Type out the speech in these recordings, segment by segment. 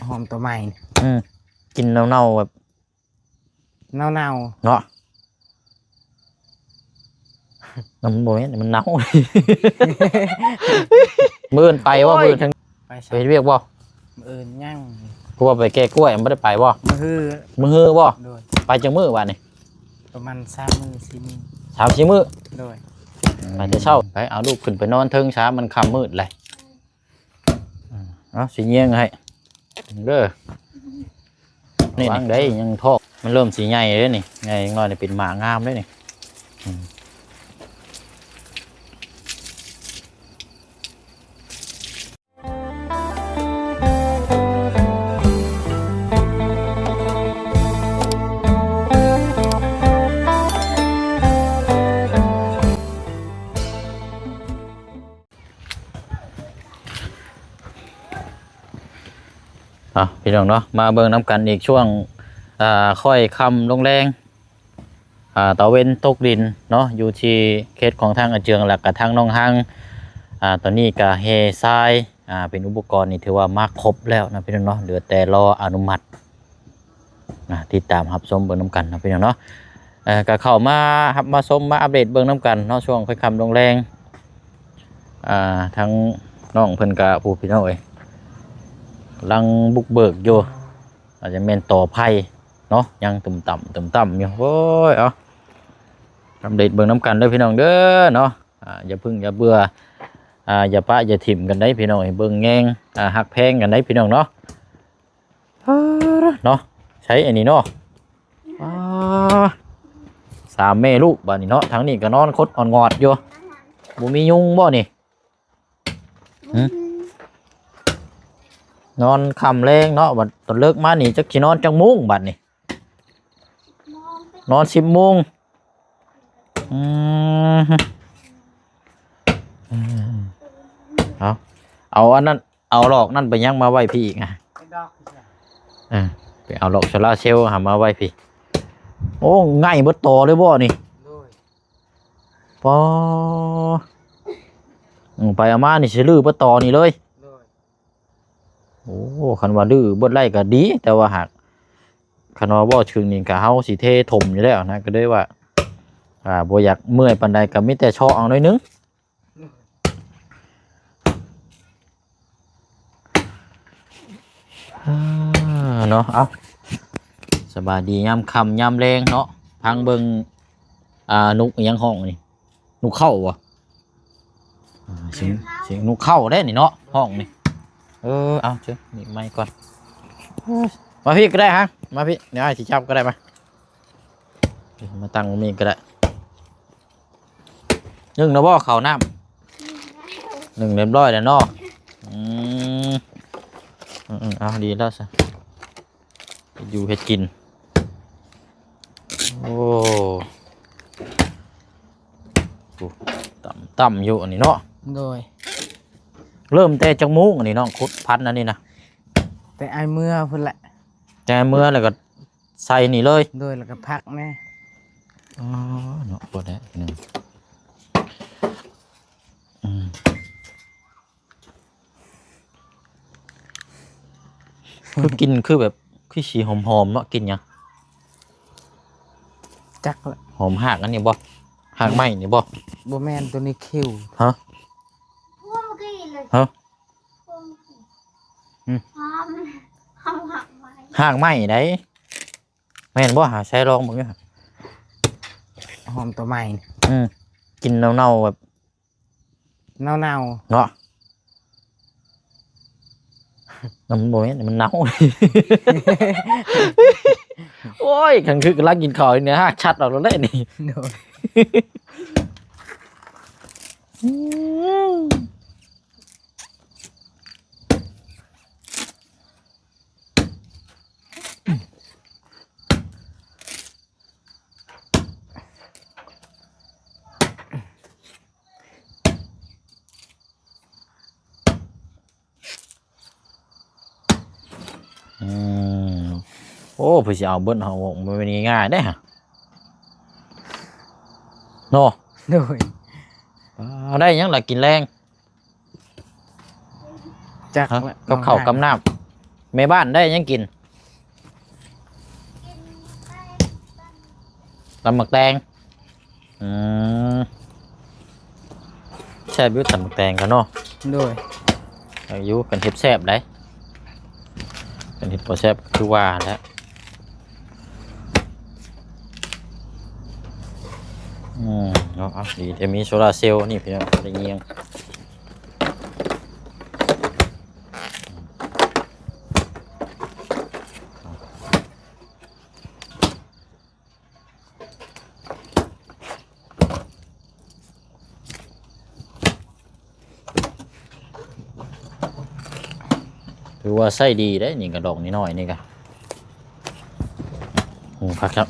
ຫອມຕົວໃໝ່ ອືມ ກິນເນົ່າໆ ແບບເນົ່າໆ ເນາະ. ມັນບໍ່ແມ່ນ ມັນເນົ່າ. ມື້ອື່ນໄປບໍ່? ໂອ້ຍ ມື້ອື່ນ ໄປໃສ? ໄປເຮັດວຽກບໍ່? ມື້ອື່ນຍັງ. ຄືວ່າໄປແກ່ກ້ວຍ ມັນບໍ່ໄດ້ໄປບໍ່? ມື້ຮື ມື້ຮືບໍ່? ໂດຍ. ໄປຈັກມື້ບາດນີ້? ປະມານສາມມື້ ສີ່ມື້ ສາມສີ່ມື້. ໂດຍ. ໄປແຕ່ເຊົ້າ ໄປເອົາລູກຂຶ້ນໄປນອນເທິງຊະ ມັນຄ່ຳມືດແລ້ວ. ອືມ ເອົາ ຊິຍ່ຽງໃຫ້ເດີ ນີ້ ວາງໄດ້ ຍັງທ້ອງ ມັນເລີ່ມຊິໃຫຍ່ເດ້ນີ້ ໃຫຍ່ຈັກໜ້ອຍນີ້ ເປັນໝາງາມເດ້ນີ້. ອືມ ເອົາ ພີ່ນ້ອງເນາະ ມາເບິ່ງນຳກັນອີກ ຊ່ວງ ອ່າ ຄ່ອຍຄ່ຳລົງແລງ ອ່າ ຕາເວັນຕົກດິນເນາະ ຢູ່ທີ່ເຂດຂອງທາງອາເຈືອງ ແລ້ວກະທາງໜອງຮັງ. ອ່າ ຕອນນີ້ກະແຮ່ຊາຍ ອ່າ ເປັນອຸປະກອນນີ້ ຖືວ່າມາຄົບແລ້ວນະ ພີ່ນ້ອງເນາະ ເຫຼືອແຕ່ລໍອະນຸມັດ. ນະ ຕິດຕາມຮັບຊົມເບິ່ງນຳກັນເນາະ ພີ່ນ້ອງເນາະ. ເອີ ກໍເຂົ້າມາຮັບມາຊົມ ມາອັບເດດເບິ່ງນຳກັນເນາະ ຊ່ວງຄ່ອຍຄ່ຳລົງແລງ. ອ່າ ທາງນ້ອງເພິ່ນກໍ ຜູ້ ພີ່ນ້ອງເອີຍ ກຳລັງບຸກເບີກຢູ່ ອາດຈະແມ່ນຕໍ່ໄຜ່ເນາະ ຍັງຕຸ່ມຕ່ຳ ຕຸ່ມຕ່ຳຢູ່. ໂອ້ຍ ເອົາ ອັບເດດເບິ່ງນຳກັນເດີ ພີ່ນ້ອງເດີເນາະ. ອ່າ ຢ່າເພິ່ງຢ່າເບື່ອ ອ່າ ຢ່າປະຢ່າຖິ້ມກັນໄດ໋ ພີ່ນ້ອງເອີຍ ເບິ່ງແຍງ ອ່າ ຮັກແພງກັນໄດ໋ ພີ່ນ້ອງເນາະ. ເນາະ ໃຊ້ອັນນີ້ເນາະ. ອ່າ ສາມແມ່ລູກບາດນີ້ເນາະ ທາງນີ້ກໍນອນຄົດອອນງອດຢູ່. ບໍ່ມີຍຸງບໍ່ນີ້? ຫຶ? ນອນຄ່ຳແລງເນາະ ບັດຕອນເລີກມານີ້ ຈັກຊິນອນຈັກໂມງບາດນີ້? ນອນສິບໂມງ. ອືມ ເອົາ ເອົາອັນນັ້ນ ເອົາຫຼອກນັ້ນໄປຍັງມາໄວ້ພີ້ອີກນະ? ເອີ ໄປເອົາຫຼອກໂຊລາເຊວຫາມາໄວ້ພີ້. ໂອ້ ໄງ່ເບິດຕໍເລີຍບໍ່ນີ້? ໂດຍ. ປໍ ອືມ ໄປເອົາມານີ້ຊິຮື້ເບິດຕໍນີ້ເລີຍ? ໂດຍ. ໂອ້ ຄັນວ່າດື້ເບິດໄລ່ກໍດີ ແຕ່ວ່າຫາກ ຄັນວ່າເວົ້າເຖິງນີ້ກໍເຮົາຊິເທຖົມຢູ່ແລ້ວນະ ກໍເລີຍວ່າ ອ່າ ບໍ່ຢາກເມື່ອຍປານໃດ ກໍມີແຕ່ເຊາະເອົາໜ້ອຍໜຶ່ງ. ອ່າ ເນາະ ເອົາ ສະບາຍດີຍາມຄ່ຳຍາມແລງເນາະ ຟັງເບິ່ງ ອ່າ ນົກອີ່ຫຍັງຮ້ອງນີ້? ນົກເຂົ້າບໍ່? ອ່າ ສຽງ ສຽງນົກເຂົ້າເດ້ນີ້ເນາະ ຮ້ອງນີ້. ເອີ ເອົາ ເຊີນ ນີ້ໄມກ່ອນ. ມາພີ້ກໍໄດ້ຮະ ມາພີ້ ດຽວອ້າຍຊິຈັບກໍໄດ້ ມາ ມາຕັ້ງນີ້ກໍໄດ້. ໜຶ້ງແລ້ວບໍ່ເຂົ້ານ້ຳ? ໜຶ້ງຮຽບຮ້ອຍແລ້ວເນາະ. ອືມ ເອີໆ ເອົາ ດີແລ້ວຊະ. ເຮັດຢູ່ເຮັດກິນ. ໂອ້ ໂອ້ ຕ່ຳ ຕ່ຳຢູ່ອັນນີ້ເນາະ. ໂດຍ. ເລີ່ມແຕ່ຈັກໂມງອັນນີ້ນ້ອງ ຂຸດພັນອັນນີ້ນະ? ແຕ່ອ້າຍເມືອພຸ້ນແຫຼະ. ແຕ່ເມືອແລ້ວກໍໃສ່ນີ້ເລີຍ? ໂດຍ ແລ້ວກໍພັກແດ່. ອໍ ເນາະ ບໍ່ໄດ້ໜຶ່ງ ອືມ. ຄືກິນຄືແບບ ຄືສີຫອມໆ ເນາະ ກິ່ນຫຍັງ? ຈັກລະ. ຫອມຮາກອັນນີ້ບໍ່? ຮາກໄມ້ນີ້ບໍ່? ບໍ່ແມ່ນ ໂຕນີ້ຂິວ. ຮະ? ຮະ? ອືມ ຫອມ ຫອມຮາກໄມ້ ຮາກໄມ້ໃດ໋. ແມ່ນບໍ່? ຫາໃຊ້ລອງເບິ່ງຢູ່. ຫອມຕົວໃໝ່. ອືມ ກິ່ນເນົ່າໆ ແບບ ເນົ່າໆ ເນາະ. ມັນບໍ່ແມ່ນ ມັນເນົ່າ. ໂອ້ຍ ຄັນຄືກຳລັງກິນເຂົ້າຢູ່ນີ້ ຮາກຊັດອອກແລ້ວເດ້ນີ້. ໂດຍ. ອືມ. ອືມ ໂອ້ ເພິ່ນຊິເອົາເບິດເຮົາ ບໍ່ແມ່ນງ່າຍໆ ເດ້ ເນາະ. ໂດຍ. ອ່າ ໄດ້ຫຍັງລະກິນແລງ? ຈັກ ຮະ ລະ ກັບເຂົ້າກັບນ້ຳ. ແມ່ບ້ານໄດ້ຫຍັງກິນ? ຕຳໝາກແຕງ. ອືມ ແຊບຢູ່ຕຳໝາກແຕງກໍເນາະ. ໂດຍ ແຊບຢູ່ ຄັນເຮັດແຊບໄດ໋ ຄັນເຮັດບໍ່ແຊບກໍຄືວ່າແຫຼະ. ອືມ ເນາະ ເອົາ ດີແຕ່ມີໂຊລາເຊວນີ້ ພີ່ນ້ອງ ໄດ້ຍິງ. ຖືວ່າໃຊ້ດີເດ້ ນີ້ກະດອກນ້ອຍໆນີ້ກະ ໂອ້ ຄັກຄັກ.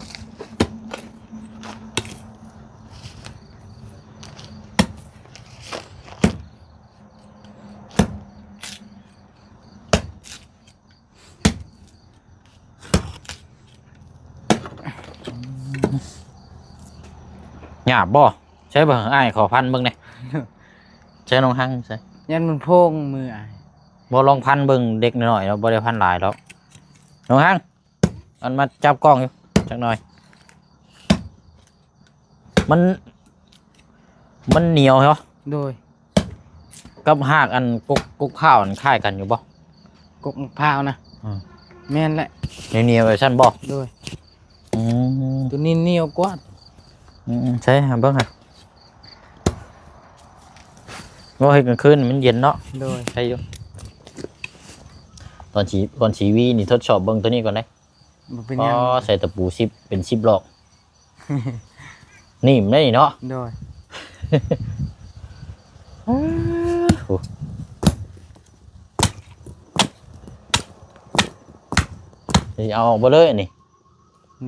ຫຍາບບໍ່? ໃຊ້ເບິ່ງ ອ້າຍຂໍພັນເບິ່ງແດ່. ໃຊ້ນ້ອງຮັງໃຊ້ ຢ້ານມັນໂພງມືອ້າຍ. ບໍ່ ລອງພັນເບິ່ງ ເດັກນ້ອຍໆເນາະ ບໍ່ໄດ້ພັນຫຼາຍດອກ. ນ້ອງຮັງ ອັນມາຈັບກ້ອງຢູ່ຈັກໜ່ອຍ. ມັນ ມັນໜຽວເນາະ. ໂດຍ ກັບຮາກອັນກົກ ກົກພ້າວອັນຄ້າຍກັນຢູ່ບໍ່? ກົກມະພ້າວນະ. ອືມ ແມ່ນແຫຼະ ໜຽວໆແບບຊັ້ນບໍ່? ໂດຍ. ອືມ ໂຕນີ້ໜຽວກວ່າ. ອືມ ໃຊ້ຫາເບິ່ງຫາ ເວົ້າເຮັດກາງຄືນມັນເຢັນເນາະ. ໂດຍ ໃຊ້ຢູ່. ຕອນສີ ຕອນສີຫວີນີ້ທົດສອບເບິ່ງໂຕນີ້ກ່ອນເດ້. ບໍ່ເປັນຫຍັງ. ອໍ ໃສ່ຕະປູສິບ ເປັນສິບຫຼອກ. ນີ້ມັນໄດ້ນີ້ເນາະ. ໂດຍ. ໂອ້ ຊິເອົາອອກເບິດເລີຍອັນນີ້.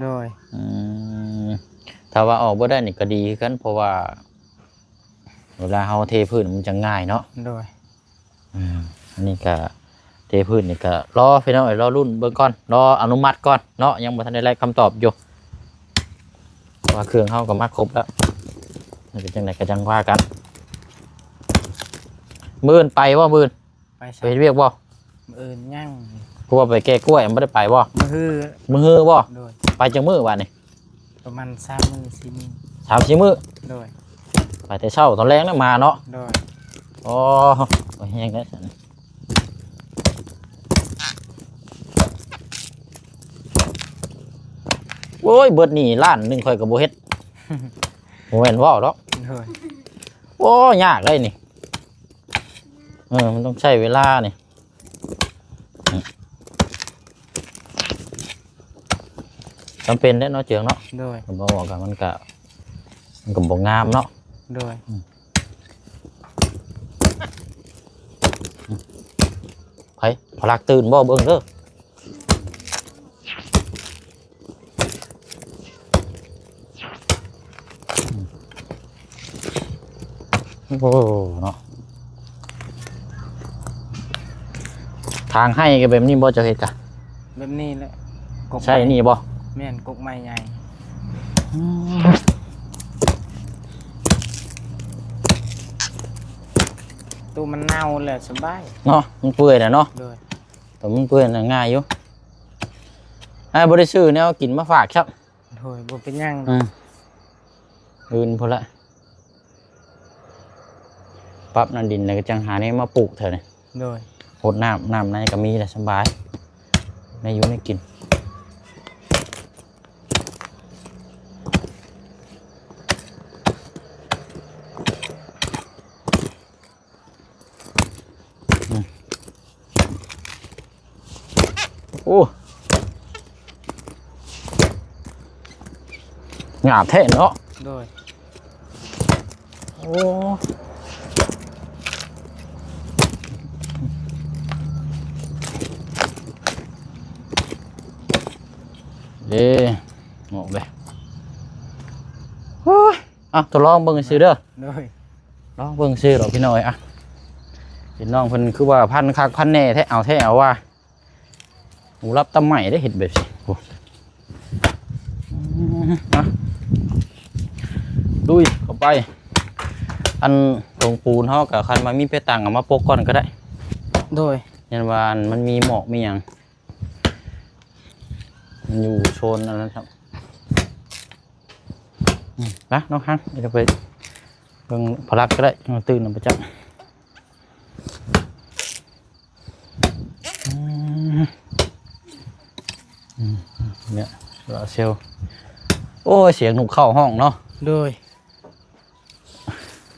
ໂດຍ. ອືມ ຖ້າວ່າອອກບໍ່ໄດ້ນີ້ກໍດີຄືກັນ ເພາະວ່າເວລາເຮົາເທພື້ນມັນຈະງ່າຍເນາະ. ໂດຍ. ອືມ ອັນນີ້ກະເທພື້ນນີ້ກະລໍພີ່ນ້ອງເອີຍ ລໍລຸ້ນເບິ່ງກ່ອນ ລໍອະນຸມັດກ່ອນເນາະ ຍັງບໍ່ທັນໄດ້ໄດ້ຄຳຕອບຢູ່ ເພາະວ່າເຄື່ອງເຮົາກໍມາຄົບແລ້ວ. ເປັນຈັ່ງໃດກໍຈັ່ງວ່າກັນ. ມື້ອື່ນໄປບໍ່? ມື້ອື່ນໄປໃສ? ໄປເຮັດວຽກບໍ່? ມື້ອື່ນຍັງ. ຄືວ່າໄປແກ່ກ້ວຍ ບໍ່ໄດ້ໄປບໍ່? ມື້ຮື ມື້ຮືບໍ່? ໂດຍ. ໄປຈັກມື້ບາດນີ້? ປະມານສາມມື້ສີ່ມື້. ສາມສີ່ມື້. ໂດຍ. ໄປແຕ່ເຊົ້າ ຕອນແລງນະມາເນາະ. ໂດຍ. ໂອ້ ໂອ້ຍ ແຮງແລ້ວຊັ້ນ. ໂອ້ຍ ເບິດນີ້ລ້ານໜຶ່ງຂ້ອຍກໍບໍ່ເຮັດ ບໍ່ແມ່ນເວົ້າດອກ. ໂດຍ. ໂອ້ ຍາກເດ້ນີ້. ເອີ ມັນຕ້ອງໃຊ້ເວລານີ້. ຈຳເປັນເດ້ເນາະ ເຈືອງເນາະ. ໂດຍ. ບໍ່ອອກກະ ມັນກະ ມັນກະບໍ່ງາມເນາະ. ໂດຍ. ອືມ ໃຜ ພະລັກຕື່ນບໍ່? ເບິ່ງເດີ. ໂອ້ ເນາະ ທາງໄຮ່ກໍແບບນີ້ບໍ່ ເຈົ້າເຮັດກະ? ແບບນີ້ແຫຼະ. ກົກ ໃຊ້ນີ້ບໍ່? ແມ່ນ ກົກໄມ້ໃຫຍ່. ອືມ ໂຕມັນເນົ່າແລ້ວສະບາຍເນາະ ມັນເປື່ອຍແລ້ວເນາະ. ໂດຍ. ໂຕມັນເປື່ອຍນະງ່າຍຢູ່. ອ້າຍບໍ່ໄດ້ຊື້ແນວກິນມາຝາກຊ້ຳ. ໂດຍ. ບໍ່ເປັນຫຍັງດອກ. ອືມ ອື່ນພຸ້ນລະ ປັບໜ້າດິນ ແລ້ວກໍຈັ່ງຫາແນວມາປູກແຖວນີ້. ໂດຍ. ຫົດນ້ຳ ນ້ຳໃນກໍມີແຫຼະ ສະບາຍ ແນວຢູ່ແນວກິນ. ອືມ ໂອ້ ຫຍາບແທ້ເນາະ. ໂດຍ. ໂອ້ ເດ້ ອອກເດ້. ໂອ້ຍ ອ່ະ ທົດລອງເບິ່ງຊື່ເດີ. ໂດຍ. ລອງເບິ່ງຊື່ດອກພີ່ນ້ອງເອີຍ. ອ່ະ ເຫັນນ້ອງເພິ່ນຄືວ່າພັນຄັກພັນແນ່ແທ້ ເອົາແທ້ເອົາວ່າ ຫູຫຼັບຕາໄໝ້ເດ້ ເຮັດແບບນີ້. ໂອ້ ອືມ ອ່ະ ລຸຍເຂົ້າໄປ. ອັນຖົງປູນເຮົາກະ ຄັນວ່າມີເປຕັງເອົາມາປົກກ່ອນກໍໄດ້. ໂດຍ. ຢ້ານວ່າອັນມັນມີໝອກມີຫຍັງ. ມັນຢູ່ໂຊນອັນນັ້ນຄັບ. ອືມ ນະ ນ້ອງຮັກ ດຽວໄປເບິ່ງພະລັກກໍໄດ້ ຍັງຕື່ນນຳປະຈັກ. ອືມ ອືມ ເນຍ ໂຊລາເຊວ. ໂອ້ຍ ສຽງນົກເຂົາຮ້ອງເນາະ. ໂດຍ.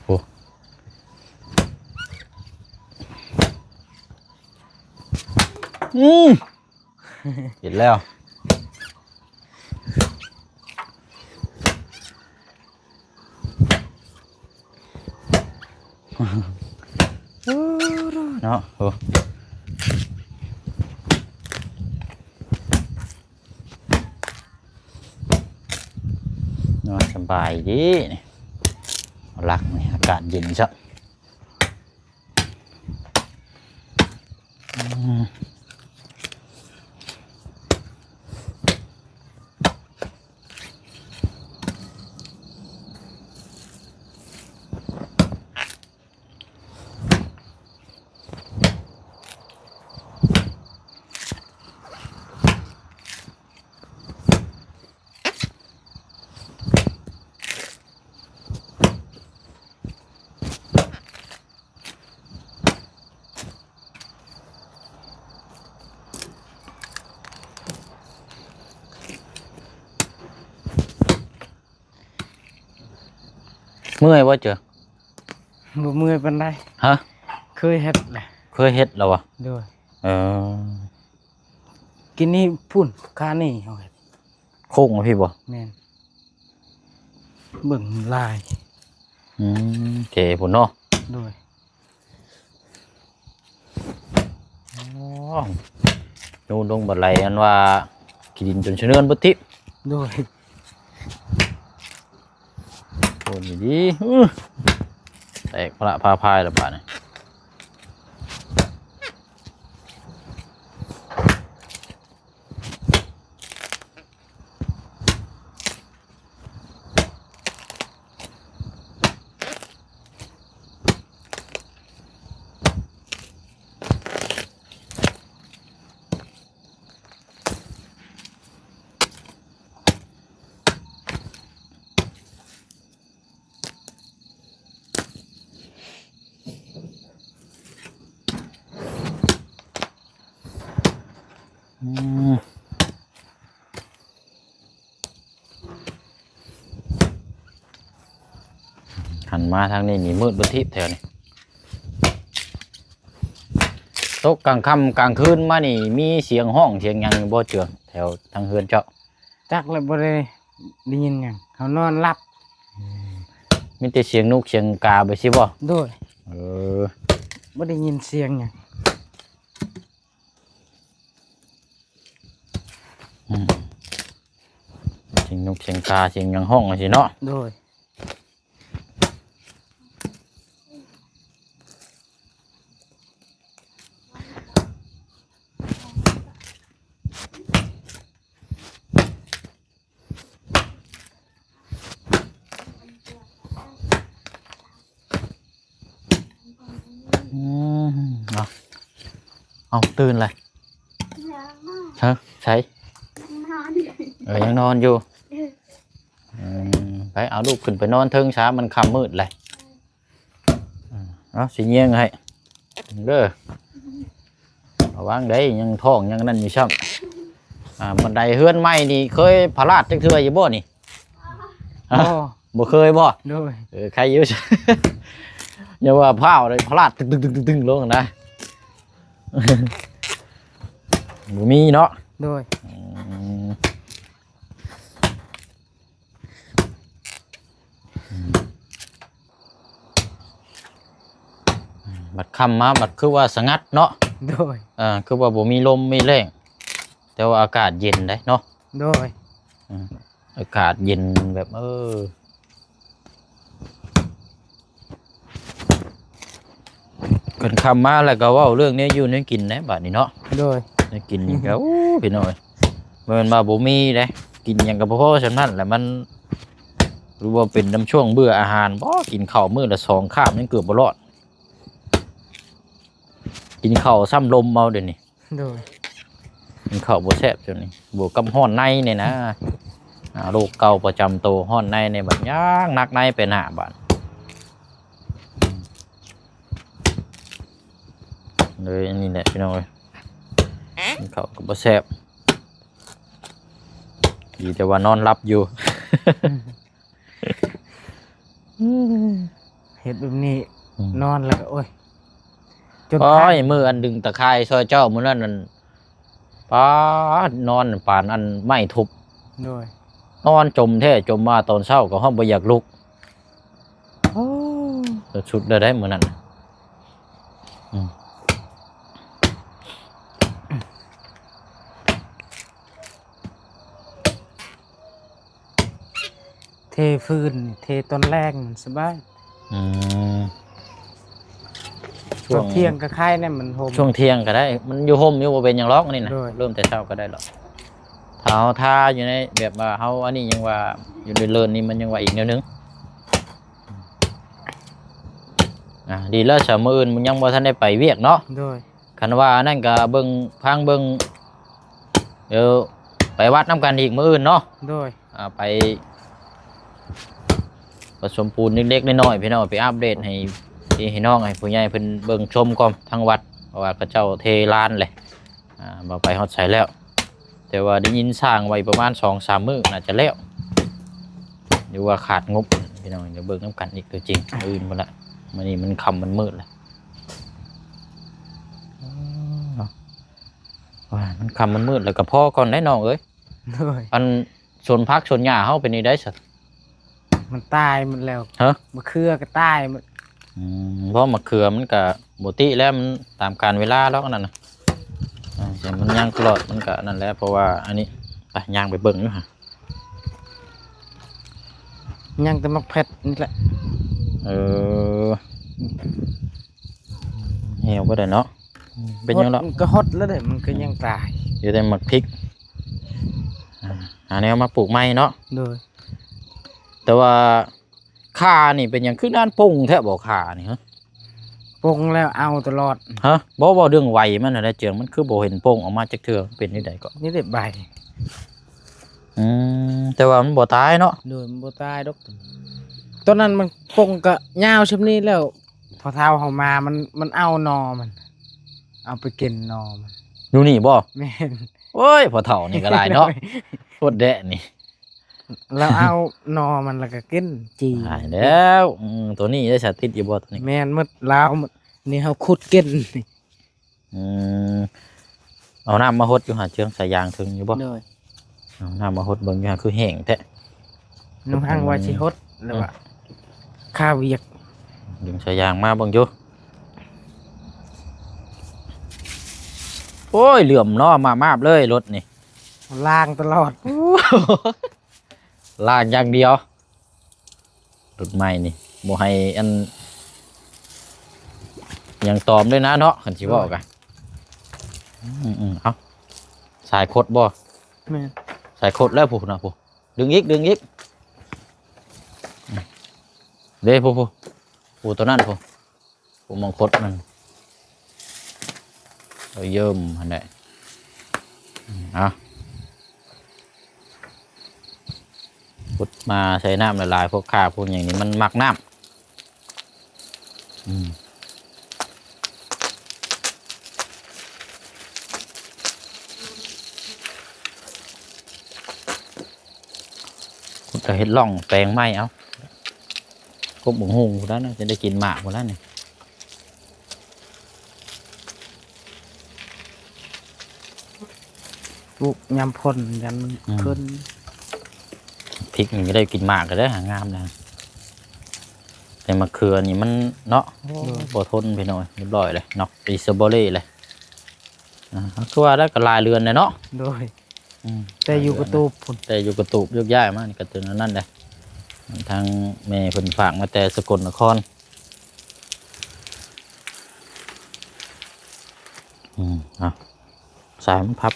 ໂອ້ ອືມ ເຫັນແລ້ວ. ເນາະ ໂອ້ ນອນສະບາຍດີນີ້ ຫຼັກນີ້ ອາກາດເຢັນຊະ. ອືມ ເມື່ອຍບໍ່ເຈີ? ບໍ່ເມື່ອຍປານໃດ. ຮະ? ເຄີຍເຮັດແຫຼະ. ເຄີຍເຮັດແລ້ວບໍ່? ໂດຍ. ເອີ ກິນນີ້ພຸ້ນ ຄານີ້ເຮົາເຮັດ ໂຄ້ງມາພີ້ບໍ່? ແມ່ນ ເບິ່ງລາຍ. ອືມ ເທພຸ້ນເນາະ. ໂດຍ. ອໍ ນູນລົງບັນໄດ ອັນວ່າຂີ້ດິນຈົນສະເໜືອນເບິດຕິ. ໂດຍ. ໂອ້ ດີໆ ອື ແຕກພະລະພາພາຍລະບາດນີ້. ອືມ ຫັນມາທາງນີ້ນີ້ມືດເບິດທິບແຖວນີ້. ຕົກກາງຄ່ຳກາງຄືນມານີ້ ມີສຽງຮ້ອງສຽງຫຍັງຢູ່ບໍ່ເຈືອ ແຖວທາງເຮືອນເຈົ້າ? ຈັກແລ້ວ ບໍ່ໄດ້ ໄດ້ຍິນຫຍັງ ເຮົານອນຫຼັບ. ອືມ ມີແຕ່ສຽງນົກສຽງກາໄປຊີ້ບໍ່? ໂດຍ. ເອີ ບໍ່ໄດ້ຍິນສຽງຫຍັງ. ອືມ ສຽງນົກສຽງກາສຽງຫຍັງຮ້ອງຈັ່ງຊີ້ເນາະ. ໂດຍ. ອືມ ເອົາ ເອົາ ຕື່ນແລ້ວ. ຮະ ໃສ? ຍັງນອນຢູ່. ເອີ ຍັງນອນຢູ່. ເອີ ອືມ ໄປເອົາລູກຂຶ້ນໄປນອນເທິງຊະ ມັນຄ່ຳມືດແລ້ວ. ອືມ ເອົາ ຊິຍ່ຽງໃຫ້ເດີ ລະວັງໄດ໋ ຍັງທ້ອງຍັງນັ້ນຢູ່ຊ້ຳ. ອ່າ ບັນໄດເຮືອນໃໝ່ນີ້ເຄີຍພະລາດຈັກເທື່ອຢູ່ບໍ່ນີ້? ຮະ? ບໍ່ ບໍ່ເຄີຍບໍ່? ໂດຍ. ເອີ ໃຄຢູ່ ຢ່າວ່າພ້າວເລີຍ ພະລາດຕຶງໆໆໆລົງນະ. ບໍ່ມີເນາະ. ໂດຍ. ອືມ ບັດຄ່ຳມາບັດຄືວ່າສະຫງັດເນາະ. ໂດຍ. ເອີ ຄືວ່າບໍ່ມີລົມມີແລ້ງ ແຕ່ວ່າອາກາດເຢັນເດ້ເນາະ. ໂດຍ. ອືມ ອາກາດເຢັນແບບ ເອີ ຄັນຄ່ຳມາແລ້ວກໍເວົ້າເລື່ອງແນວຢູ່ແນວກິນແຫຼະບາດນີ້ເນາະ. ໂດຍ. ແນວກິນນີ້ກໍ ໂອ້ ພີ່ນ້ອງເອີຍ ບໍ່ແມ່ນວ່າບໍ່ມີເດ້ ກິນຫຍັງກໍພໍໆສ່ຳນັ້ນແຫຼະ. ມັນ ຫຼືວ່າເປັນນຳຊ່ວງເບື່ອອາຫານບໍ? ກິນເຂົ້າມື້ລະສອງຄາບຍັງເກືອບບໍ່ລອດ ກິນເຂົ້າຊ້ຳລົມເອົາດຽວນີ້. ໂດຍ. ກິນເຂົ້າບໍ່ແຊບຊ່ວງນີ້ ບວກກັບຮ້ອນໃນນີ້ນະ. ອາ ໂລກເກົ່າປະຈຳໂຕ ຮ້ອນໃນນີ້ບັດຍາກໜັກໃນໄປໜ້າບາດ. ເລີຍອັນນີ້ແຫຼະພີ່ນ້ອງເອີຍ ກິນເຂົ້າກໍບໍ່ແຊບ ດີແຕ່ວ່ານອນຫຼັບຢູ່. ເຮັດແບບນີ້ ອືມ ນອນແລ້ວກໍ ໂອ້ຍ ຈົນ ໂອ້ຍ ຄັນ ມື້ອັນດຶງຕາຂ່າຍຊ່ອຍເຈົ້າມື້ນັ້ນນັ້ນ ປາດ ນອນປານອັນໄມ້ທຸບ ໂດຍ ນອນຈົມແທ້ຈົມມາ ຕອນເຊົ້າກໍຮອດບໍ່ຢາກລຸກ. ໂອ້ ສຸດແລ້ວໄດ໋ມື້ນັ້ນ. ອືມ ເທຟືນ ເທຕອນແລງມັນສະບາຍ. ອືມ ຊ່ວງ ຊ່ວງທ່ຽງກໍໄຄແດ່ ມັນຮົ່ມ ຊ່ວງທ່ຽງກໍໄດ້ ມັນຢູ່ຮົ່ມຢູ່ ບໍ່ເປັນຫຍັງຫຼອກອັນນີ້ນະ. ໂດຍ ເລີ່ມແຕ່ເຊົ້າກໍໄດ້ດອກ. ຖ້າເຮົາທາຢູ່ໃນແບບວ່າເຮົາອັນນີ້ຍັງວ່າຢູ່ເລີນໆນີ້ ມັນຍັງວ່າອີກແນວໜຶ່ງ. ອ່າ ດີແລ້ວຊະ ມື້ອື່ນມັນຍັງບໍ່ທັນໄດ້ໄປວຽກເນາະ. ໂດຍ ຄັນວ່າອັນນັ້ນກໍເບິ່ງ ຟັງເບິ່ງ ດຽວໄປວັດນຳກັນອີກມື້ອື່ນເນາະ. ໂດຍ ອ່າ ໄປປະສົມປູນເລັກໆນ້ອຍໆ ພີ່ນ້ອງ ໄປອັບເດດໃຫ້ພີ່ໃຫ້ນ້ອງ ໃຫ້ຜູ້ໃຫຍ່ເພິ່ນເບິ່ງຊົມກ່ອນທາງວັດ ເພາະວ່າເຂົາເຈົ້າເທລານແຫຼະ. ອ່າ ບໍ່ໄປຮອດໃສແລ້ວ ແຕ່ວ່າໄດ້ຍິນສ້າງໄວ້ປະມານສອງສາມມື້ໜ້າຈະແລ້ວ ຫຼືວ່າຂາດງົບ ພີ່ນ້ອງ ດຽວເບິ່ງນຳກັນອີກຕົວຈິງ ມື້ອື່ນພຸ້ນລະ. ມື້ນີ້ມັນຄ່ຳມັນມືດລະ ເນາະ ວ່າມັນຄ່ຳມັນມືດແລ້ວກໍພໍກ່ອນໄດ໋ນ້ອງເອີຍ. ໂດຍ ອັນສວນຜັກສວນຫຍ້າເຮົາເປັນຈັ່ງໃດຊະ? ມັນຕາຍໝົດແລ້ວ. ຮະ? ມະເຂືອກໍຕາຍໝົດ. ອືມ ເພາະມະເຂືອມັນກໍບໍ່ຕິແລ້ວ ມັນຕາມການເວລາດອກອັນນັ້ນນະ. ອ່າ ແຕ່ມັນຍັງຕະຫຼອດ ມັນກໍອັນນັ້ນແຫຼະ ເພາະວ່າອັນນີ້ ໄປ ຍ່າງໄປເບິ່ງຢູ່ຫາ ຍັງແຕ່ໝາກແພັດນີ້ແຫຼະ. ເອີ ແຫ້ວບໍ່ໄດ້ເນາະ. ເປັນຫຍັງເນາະ? ມັນກໍຫົດແລ້ວເດ້ ມັນກໍຍັງຕາຍ ເຫຼືອແຕ່ໝາກພິກ. ອ່າ ຫາແນວມາປູກໃໝ່ເນາະ. ໂດຍ ແຕ່ວ່າຂ່ານີ້ເປັນຫຍັງຄືນານປົ່ງແທ້ບໍ່ ຂ່ານີ້? ຮະ ປົ່ງແລ້ວເອົາຕະຫຼອດ. ຮະ? ບໍ່ ເວົ້າເລື່ອງໄວມັນຫັ້ນແຫຼະ ເຈືອງ ມັນຄືບໍ່ເຫັນປົ່ງອອກມາຈັກເທື່ອ ເປັນຈັ່ງໃດເກາະ? ນີ້ແຫຼະໃບ. ອືມ ແຕ່ວ່າມັນບໍ່ຕາຍເນາະ. ໂດຍ ມັນບໍ່ຕາຍດອກ. ຕອນນັ້ນມັນປົ່ງກະຍາວຊ່ຳນີ້ແລ້ວ ພໍເຖົ້າເຮົາມາ ມັນ ມັນເອົາໜໍ່ມັນ ເອົາໄປກິນໜໍ່ມັນ. ຢູ່ນີ້ບໍ່? ແມ່ນ. ໂອ້ຍ ພໍ່ເຖົ້ານີ້ກໍຫຼາຍເນາະ. ໂພດແດະນີ້ ລາວເອົາໜໍ່ມັນແລ້ວກໍກິນຈີ່. ຕາຍແລ້ວ. ອືມ ໂຕນີ້ໄດ້ສາຕິດຢູ່ບໍ່ໂຕນີ້? ແມ່ນໝົດ ລາວໝົດ. ນີ້ເຮົາຂຸດກິນນີ້. ອືມ ເອົານ້ຳມາຫົດຢູ່ຫາເຈືອງ ສາຍຢາງເຖິງຢູ່ບໍ່? ໂດຍ ເອົານ້ຳມາຫົດເບິ່ງຢູ່ຫາ ຄືແຫ້ງແທ້. ໜູຮັງວ່າຊິຫົດ ຫຼືວ່າ ອືມ ຄາວຽກ. ດຶງສາຍຢາງມາເບິ່ງຢູ່. ໂອ້ຍ ເຫຼື້ອມເນາະ ມາບໆເລີຍລົດນີ້ ລ້າງຕະຫຼອດ ລ້າງຢ່າງດຽວ. ລົດໃໝ່ນີ້ ບໍ່ໃຫ້ອັນຫຍັງຕອມເດ້ນະເນາະ ຄັນຊິເວົ້າກະ. ອືມໆ ເອົາ ສາຍຄົດບໍ່? ແມ່ນ ສາຍຄົດແລ້ວພຸ້ນນະ ພຸ້ນ ດຶງອີກ ດຶງອີກ. ເດ້ ພຸ້ນ ພຸ້ນ ພຸ້ນ ໂຕນັ້ນພຸ້ນ. ຜູ້ມອງຄົດມັນ ເອີ ເຢີມຫັ້ນແຫຼະ. ອືມ ເອົາ ຂຸດມາໃສ່ນ້ຳຫຼາຍໆ ພວກຂ່າພວກຫຍັງນີ້ມັນມັກນ້ຳ. ອືມ ຂຸດແລ້ວເຮັດຮ່ອງແປງໃໝ່ເອົາ. ກົບບັກຫຸ່ງພຸ້ນແຫຼະ ຈະໄດ້ກິນໝາກພຸ້ນແຫຼະນີ້. ປູກຍາມຝົນ ຢ້ານມັນ ອືມ ຂຶ້ນ. ພິກນີ້ກໍໄດ້ກິນໝາກກໍໄດ້ຫາງາມນະ ແຕ່ມະເຂືອນີ້ມັນເນາະ. ໂອ້ ບໍ່ທົນພີ່ນ້ອງ ຮຽບຮ້ອຍເລີຍ ນອກອີສະບໍເລເລີຍ. ອ່າ ຄືວ່າແລ້ວກໍຫຼາຍເດືອນແລ້ວເນາະ. ໂດຍ ອືມ ແຕ່ຢູ່ກະຕູບພຸ້ນ ແຕ່ຢູ່ກະຕູບ ໂຍກຍ້າຍມານີ້ກໍເຖິງອັນນັ້ນແຫຼະ. ທາງແມ່ເພິ່ນຝາກມາແຕ່ສະກົນນະຄອນ. ອືມ ເອົາ ສາຍມັນພັບ.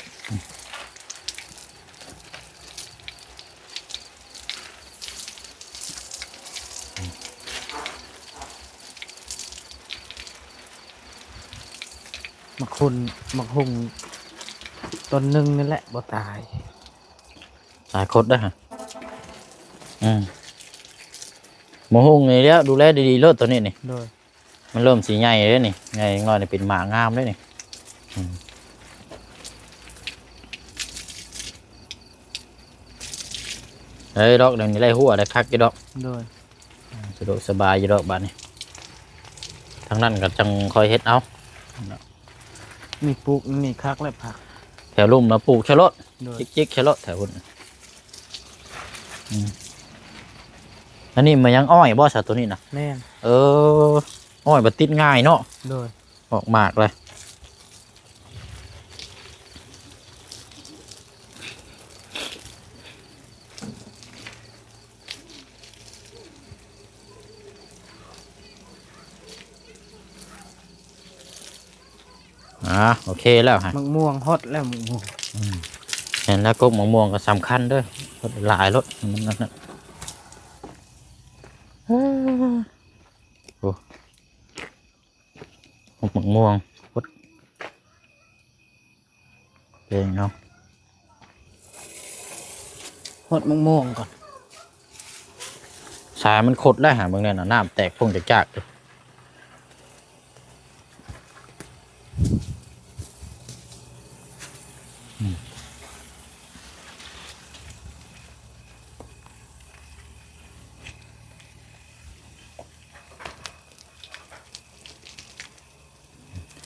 ໝາກຫຸ່ງ ໝາກຫຸ່ງ ຕົ້ນໜຶ່ງນີ້ແຫຼະບໍ່ຕາຍ. ຫຼາຍຄົນເດ້ອ ອືມ ໝາກຫຸ່ງນີ້ແຫຼະ ດູແລດີໆໂລດໂຕນີ້ນີ້. ໂດຍ. ມັນເລີ່ມຊິໃຫຍ່ເດ້ນີ້ ໃຫຍ່ຈັກໜ້ອຍນີ້ເປັນໝາກງາມເດ້ນີ້. ອືມ ເອີ ດອກນີ້ໄດ້ຫົວໄດ້ຄັກຢູ່ດອກ. ໂດຍ. ສະດວກສະບາຍຢູ່ດອກບາດນີ້ ທາງນັ້ນກໍຈັ່ງຄ່ອຍເຮັດເອົາ. ນີ້ປູກນີ້ຄັກແລ້ວຜັກ ແຖວລຸ່ມນະປູກໃສ່ໂລດ. ໂດຍ. ຈິກໆໃສ່ໂລດແຖວພຸ້ນ. ອືມ ອັນນີ້ມັນຍັງອ້ອຍບໍ່ຊະໂຕນີ້ນະ? ແມ່ນ. ເອີ ອ້ອຍມັນຕິດງ່າຍເນາະ. ໂດຍ. ອອກໝາກເລີຍ. ອ່າ ໂອເຄແລ້ວຮະ ໝາກມ່ວງຮອດແລ້ວ ໝາກມ່ວງ. ອືມ ແມ່ນແລ້ວ ກົກໝາກມ່ວງກໍສຳຄັນເດີ້ ເຮັດຫຼາຍໂລດ ມັນນັ້ນນະ. ໂອ້ ກົກໝາກມ່ວງ ກົກ ເປັນເນາະ ຫົດໝາກມ່ວງກ່ອນ. ສາຍມັນຄົດແລ້ວຫາ ເບິ່ງແນ່ນະ ນ້ຳແຕກໂປ່ງຈາກໆຢູ່.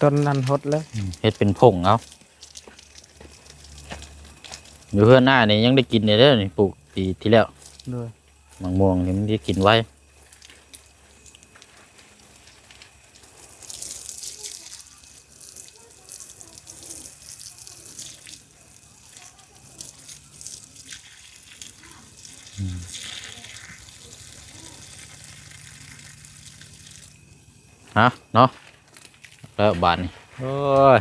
ຕົ້ນນັ້ນຫົດແລ້ວ ອືມ ເຮັດເປັນຜົງເອົາ. ຢູ່ເຮືອນອ້າຍນີ້ຍັງໄດ້ກິນຢູ່ເດ້ນີ້ ປູກປີທີ່ແລ້ວ. ໂດຍ. ໝາກມ່ວງນີ້ມັນໄດ້ກິນໄວ. ອືມ ເອົາເນາະ ແລ້ວບາດນີ້ ໂອ້ຍ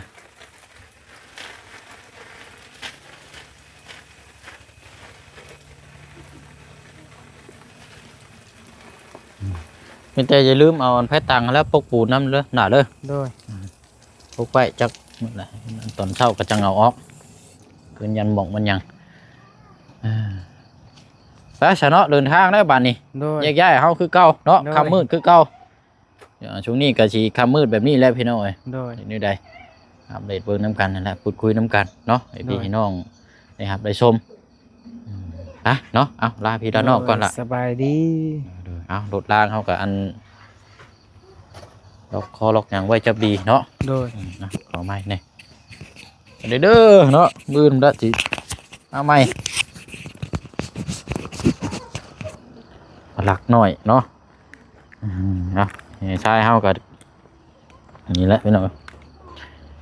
ມີແຕ່ຢ່າລືມເອົາອັນແຜ່ຕັງຫັ້ນແຫຼະປົກປູນນຳເດີ ໜ້າເດີ. ໂດຍ. ປົກໄວ້ຈັກມື້ນະ ຕອນເຊົ້າກໍຈັ່ງເອົາອອກ ຄືນຍັນໝອກມັນຫຍັງ. ເອີ ໄປຊະເນາະ ເດີນທາງແລ້ວບາດນີ້. ໂດຍ. ແຍກຍ້າຍເຮົາຄືເກົ່າເນາະ. ໂດຍ. ຄ່ຳມືດຄືເກົ່າ. ເອີ ຊ່ວງນີ້ກໍຊິຄ່ຳມືດແບບນີ້ແຫຼະພີ່ນ້ອງເອີຍ. ໂດຍ. ເຮັດແນວໃດ ອັບເດດເບິ່ງນຳກັນຫັ້ນແຫຼະ ພູດຄຸຍນຳກັນເນາະ ໃຫ້ພີ່ ໂດຍ ໃຫ້ນ້ອງໄດ້ຮັບໄດ້ຊົມ. ອືມ ໄປເນາະ ເອົາ ລາພີ່ລານ້ອງກ່ອນລະ. ໂດຍ ສະບາຍດີ. ໂດຍ ເອົາ ລົດລາງເຮົາກໍອັນ ລັອກຄໍລັອກຫຍັງໄວ້ຈັບດີເນາະ. ໂດຍ. ອືມ ເອົາ ຂໍໃໝ່ແດ່ ເດີເນາະ ມື້ອື່ນລະຊິມາໃໝ່ ລັກນ້ອຍເນາະ. ອືມ ເອົາ ຊາຍເຮົາກໍນີ້ແຫຼະພີ່ນ້ອງ.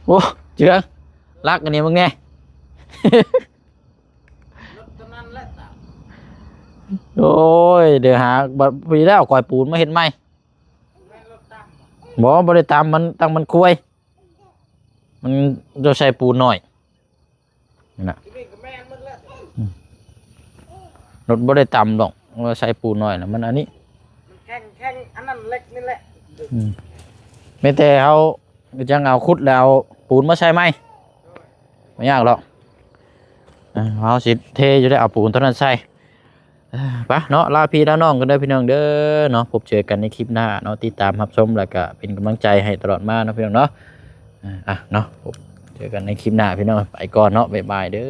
ໂອ້ ເຈືອງ ລັກອັນນີ້ເບິ່ງແດ່. ໂອ້ຍ ດຽວຫາບັດ ພໍດີແລ້ວ ກ່ອຍປູນມາເຮັດໃໝ່. ບໍ່ ບໍ່ໄດ້ຕຳ ມັນ ຕັ້ງມັນຄວາຍ ມັນຈະໃສ່ປູນໜ້ອຍນັ້ນນະ. ອືມ ລົດບໍ່ໄດ້ຕຳດອກ ວ່າໃສ່ປູນໜ້ອຍນະ ມັນອັນນີ້ ມັນແຂງ ແຂງອັນນັ້ນເຫຼັກນີ້ແຫຼະ. ອືມ ມີແຕ່ເຮົາ ກໍຈັ່ງເອົາຂຸດແລ້ວເອົາປູນມາໃສ່ໃໝ່ ບໍ່ຍາກດອກ. ເອີ ເຮົາຊິເທຢູ່ໄດ໋ ເອົາປູນຕົວນັ້ນໃສ່. ເອີ ໄປເນາະ ລາພີ່ລານ້ອງກັນເດີພີ່ນ້ອງເດີເນາະ. ພົບເຈີກັນໃນຄລິບໜ້າເນາະ ຕິດຕາມຮັບຊົມ ແລ້ວກະເປັນກຳລັງໃຈໃຫ້ຕະຫຼອດມາເນາະພີ່ນ້ອງເນາະ. ເອີ ອ່ະເນາະ ພົບເຈີກັນໃນຄລິບໜ້າພີ່ນ້ອງ ໄປກ່ອນເນາະ ບາຍບາຍເດີ.